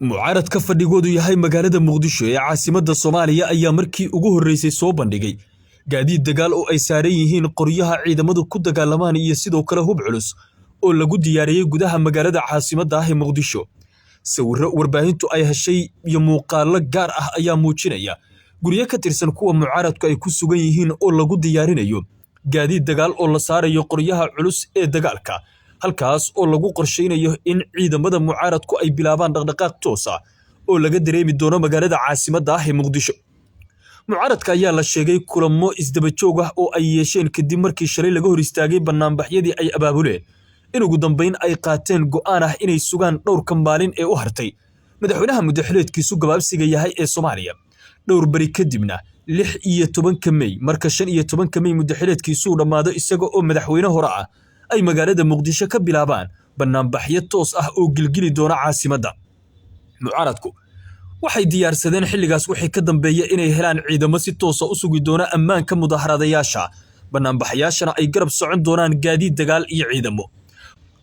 Mucaaradka fadhigoodu yahay magaalada Muqdisho ee caasimadda Soomaaliya ayaa markii ugu horreysay soo bandhigay gaadiid dagaal oo ay saaran yihiin qoryaha ciidamadu ku dagaalamaan iyo sidoo kale hub culus oo lagu diyaariyey gudaha magaalada caasimadda ah ee Muqdisho. Sawirro warbaahintu ay heshay iyo muuqaallo gaar ah ayaa muujinaya guryo ka tirsan kuwa mucaaradku ay ku sugan yihiin oo lagu diyaarinayo gaadiid dagaal oo la saarayo qoryaha culus ee dagaalka, halkaas oo lagu qorsheynayo in ciidamada mucaaradku ay bilaabaan dhaqdhaqaaq toos ah oo laga dareemi doono magaalada caasimadda ah ee Muqdisho. Mucaaradka ayaa la sheegay kulamo isdaba joog ah oo ay yeesheen kadib markii shalay laga hor istaagay banaanbaxyadii ay abaabuleen, in ugu dambeyn ay qaateen go'aan ah inay sugaan dhowrka maalin ee u hartay madaxweynaha muddaxileedkiisu gabaabsiga yahay ee Soomaaliya. Dhowr beri kadibna 16-ka Mey, marka 15-ka Mey muddaxileedkiisuu dhammaado isaga oo madaxweyne hore ah, ay magaalada Muqdisho ka bilaabaan banaanbaxyo toos ah oo gilgili doona caasimadda. Mucaaradku waxay diyaarsadeen xilligaas wixii ka dambeeya inay helaan ciidamo si toosa u sugi doona ammaanka mudaharadayaasha, banaanbaxayaashana ay garab socon doonaan gaadiid dagaal iyo ciidamo.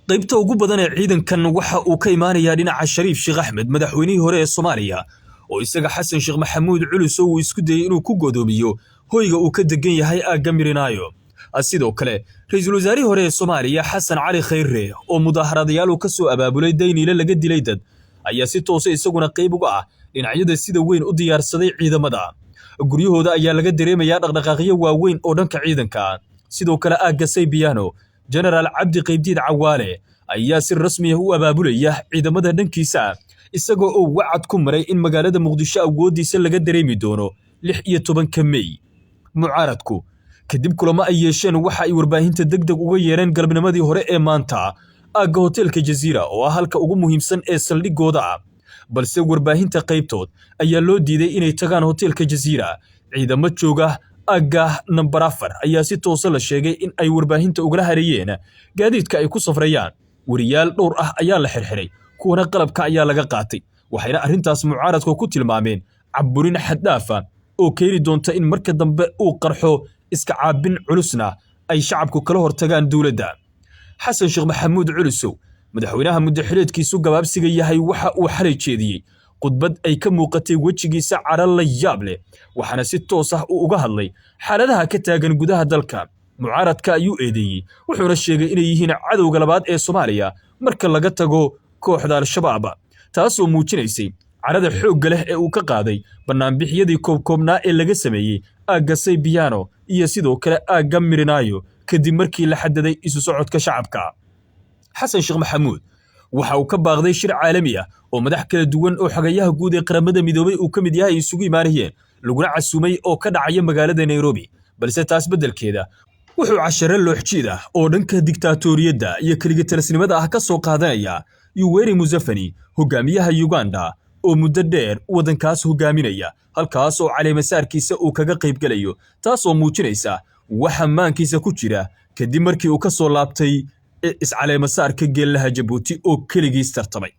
Qaybta ugu badan ee ciidankan waxa uu ka imaanayaa dhinaca Shariif Sheekh Axmed, madaxweynihii hore ee Soomaaliya, oo isaga Xasan Sheekh Maxamuud Culus oo uu isku dayey inuu ku godoomiyo hoyga uu ka degan yahay aagga Mirinaayo. Sidoo kale ra'iisul wasaarihii hore ee Soomaaliya Xasan Cali Khayre oo mudaharadayaal uu ka soo abaabulay Dayniile laga dilay dad ayaa si toosa isaguna qayb uga ah dhinacyada sida weyn u diyaarsaday ciidamada. Guryahooda ayaa laga dareemayaa dhaqdhaqaaqyo waaweyn oo dhanka ciidanka. Sidoo kale aagga Saybiyaano, Genaraal Cabdi Qaybdiid Cawaale ayaa si rasmi ah u abaabulaya ciidamada dhankiisa, isagoo oo wacad ku maray in magaalada Muqdisho awooddiisa laga dareemi doono 16-ka Mey. Mucaaradku kadib kulamo ay yeesheen waxa ay warbaahinta degdeg uga yeereen galabnimadii hore ee maanta aagga hoteelka Jaziira oo ah halka ugu muhiimsan ee saldhigooda ah, balse warbaahinta qaybtood ayaa loo diiday inay tagaan hoteelka Jaziira. Ciidamo jooga aagga nambar 4 ayaa si toosa la sheegay in ay warbaahinta ugala hareeyeen gaadiidka ay ku safrayaan. Wariyaal dhowr ah ayaa la xirxiray, kuwana qalabka ayaa laga qaatay, waxayna arrintaas mucaaradku ku tilmaameen caburin xad dhaaf ah oo keeni doonta in marka dambe uu qarxo iska caabin culusna ay shacabku kala hortagaan dowladda. Xasan Sheekh Maxamuud Culusow, madaxweynaha muddaxileedkiisu gabaabsiga yahay, waxa uu xalay jeediyey khudbad ay ka muuqatay wejigiisa cadho la yaab leh, waxaana si toos ah uu uga hadlay xaaladaha ka taagan gudaha dalka. Mucaaradka ayuu eedeeyey, wuxuuna sheegay inay yihiin cadowga labaad ee Soomaaliya marka laga tago kooxda Al-Shabaab, taasoo muujinaysay cadhada xoogga leh ee uu ka qaaday banaanbixyadii koobkoobnaa ee laga sameeyey aagga Saybiyaano iyo sidoo kale aagga Mirinaayo kadib markii la xadaday isu socodka shacabka. Xasan Sheekh Maxamuud waxa uu ka baaqday shir caalami ah oo madax kala duwan oo xogayaha guud ee Qaramada Midoobay uu ka mid yahay ay isugu imaanayeen, laguna casuumay oo ka dhacaya magaalada Nairobi, balse taas beddelkeeda wuxuu cashare looxjiid ah oo dhanka diktaatoriyadda iyo keligitalisnimada ah ka soo qaadanaya Yoweri Museveni, hogaamiyaha Uganda oo muddo dheer waddankaas hogaaminaya, halkaas oo caleemasaarkiisa uu kaga qaybgalayo, taasoo muujinaysa waxa maankiisa ku jira kadib markii uu ka soo laabtay iscaleemasaarka geellaha Jabuuti oo keligiis tartamay.